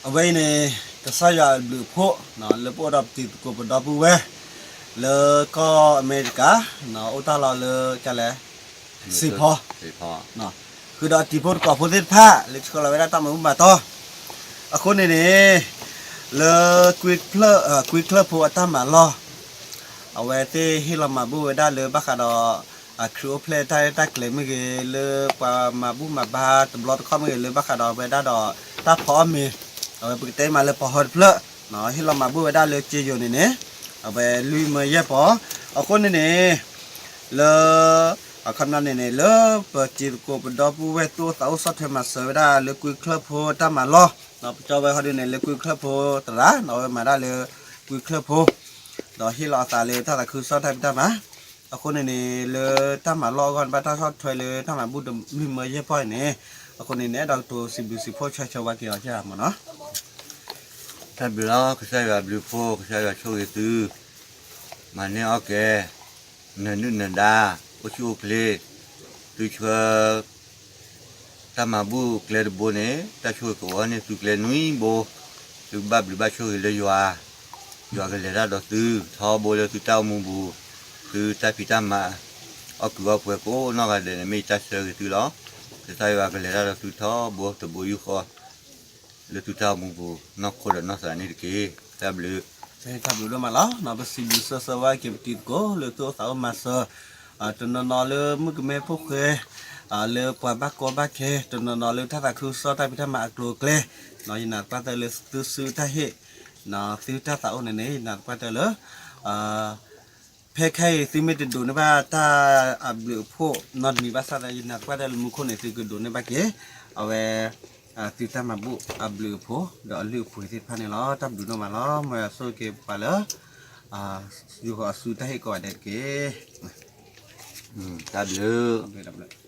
အဝဲအံၤန့ၣ် ကစၢ်ယွၤအဘျုးအဖှိၣ် လၢပအိၣ်ဒီးပတံၤသကိးပဒီပုၢ်ဝဲၢ် လၢကီၢ်အမဲရကၤ အိၣ်တၢ်လီၢ်လၢကလဲၣ် စံးဖီ ဃုာ်ဒီးတံၤဖိသကိးဖိသ့ၣ်တဖၣ် လၢဆှၢလီၤဝဲဒၣ်တၢ်မၤဘူၣ်မၤတီၢ် အဃိန့ၣ်န့ၣ် လၢ ကွ့ချၢၣ်ဖိအတၢ်မၤလီၢ် အဝဲသ့ၣ်ဟ့ၣ်လီၤမၤဘူၣ်ဝဲဒၣ်လၢဘၣ်ဃးဒီး ခရံာ်အိၣ်ဖျဲၣ်တၢ်ရဲၣ်တၢ်ကျဲၤမ့ၢ်ဂ့ၤ လၢပှၤမၤဘူၣ်မၤဘါတဘျီတခီၣ်မ့ၢ်ဂ့ၤ လၢဘၣ်ဃးဒီးဝဲဒၣ်ဒီး တၢ်ဖီအီၣ်မ့ၤ အဝဲပကတဲမးလၢပီၤဟၢတဖျၢၣ် ဟ့ၣ်လီၤမၤဘူၣ်ဝဲဒၣ်လၢစ့ယိၤန့ၣ်န့ၣ် အဝဲလွံၢ်မၢယဲၢ်ပီၤ အဃိန့ၣ်န့ၣ် လၢ အခီပညီန့ၣ်န့ၣ် လၢပတံၤသကိးပဒီပုၢ်ဝဲၢ်သူၣ်အိၣ်သးအိၣ်ဆီၣ်ထွဲမၤစၢၤဝဲဒၣ်လၢကွ့ချၢၣ်ဖိတၢ်မၤလီၢ် ပကၠီဝဲဃီဒုန့ၣ် လၢကွ့ချၢၣ်ဖိသရၣ် အဝဲမၤဒၣ်လၢ ကွ့ချၢၣ်ဖိ ဒီးဟ့ၣ်လီၤအသးလၢတၢ်သးခုကစီၣ်တၢ်ဖံးတၢ်မၤ အဃိန့ၣ်န့ၣ် လၢတၢ်မၤလီၢ်အဂီၢ်န့ၣ် ဘၣ်တၢ်ဆီၣ်ထွဲလၢတၢ်မၤဘူၣ်တလွံၢ်မၢယဲၢ်ပီၤန့ၣ် အဃိန့ၣ်န့ၣ် အဲၣ်ဒိးကတိၤစံးဘျုးစံးဖှိၣ်ဆၢဆၢဝါက့ၤအီၤမ့ၢ်နီၤ တၢ်ဘျုးလီၤ ကစၢ်ယွၤအဘျုးအဖှိၣ် ကစၢ်ယွၤဆိၣ်ဂ့ၤသု မၤန့ၢ်အီၣ်ကဲ နၢၤနုၣ်နၢၤဒါ အိၣ်ဆူၣ်အိၣ်ချ့ သုဆှၢ တၢ်မၤဘူၣ်ကျဲတဘိန့ၣ် တၢ်ဆိၣ်ဂ့ၤကဝီၤန့ၢ်သုကျဲနွံဘိ သုကဘၣ်ဘျုးဘၣ်ဆိၣ်ဂ့ၤလၢယွၤ ယွၤကလဲၤတၢ်ဒီးသု ထီဘိလၢသုတၢ်အိၣ်မူပူၤ သုတၢ်ဖံးတၢ်မၤ အီၣ်ကုၢ်အီၣ်ပှဲၤကိးနီၢ်ဂၤဒဲးန့ၣ် မ့ၢ်ယတၢ်ဆၢဂ့ၤသုလီၤ. ကစၢ်ယွၤကလဲၤတၢ်ဒီးသုထီဘိတဘိယူၢ်ဃီ လၢသုတၢ်အိၣ်မူပူၤ နီၢ်ခိဒီးနီၢ်သးန့ၣ်တက့ၢ်. တၢ်ဘျုး တၢ်ဘျုးဒိၣ်မးလီၤ. ပစံးဘျုးစၢဆၢဝဲက့ၤပတံၤသကိးလၢသူၣ်အိၣ်သးအိၣ်မၤစၢၤ တနီၤနီၤလၢမုၣ်ကမဲဖိဃဲ လၢပှၤဘၣ်ကီဘၣ်ခဲ တနီၤနီၤလၢတၢ်သးခုကစီၣ်တၢ်ဖံးတၢ်မၤအကျိၤအကျဲ ယနာ်သပှၢ်တၢၢ်လၢသုစုတၢ်ဟ့ၣ် သုတၢ်သးအိၣ်န့ၣ်န့ၣ် ယနာ်သပှၢ်တၢၢ်လၢ ဖဲခဲအံၤသုမ့ၢ်တဒိးန့ၢ်ဘၣ်တၢ်အဘျုးအဖှိၣ်နီတမံၤဘၣ်ဆၣ်သနာ်က့ ယနာ်သပှၢ်တၢၢ်လၢမူခိၣ်န့ၣ် သုကဒိးန့ၢ်ဘၣ်က့ၤ အဝဲ သုတၢ်မၤဘူၣ်အဘျုးအဖှိၣ်သ့ၣ်တဖၣ်န့ၣ်လီၤ. တၢ်ဘျုးဒိၣ်မးလီၤ. မ်ယွၤဆိၣ်ဂ့ၤက့ၤပှၤလၢ ယိၤဃီၤအစုတၢ်ဟ့ၣ်ကိးဂၤဒဲးတက့ၢ်. တၢ်ဘျုး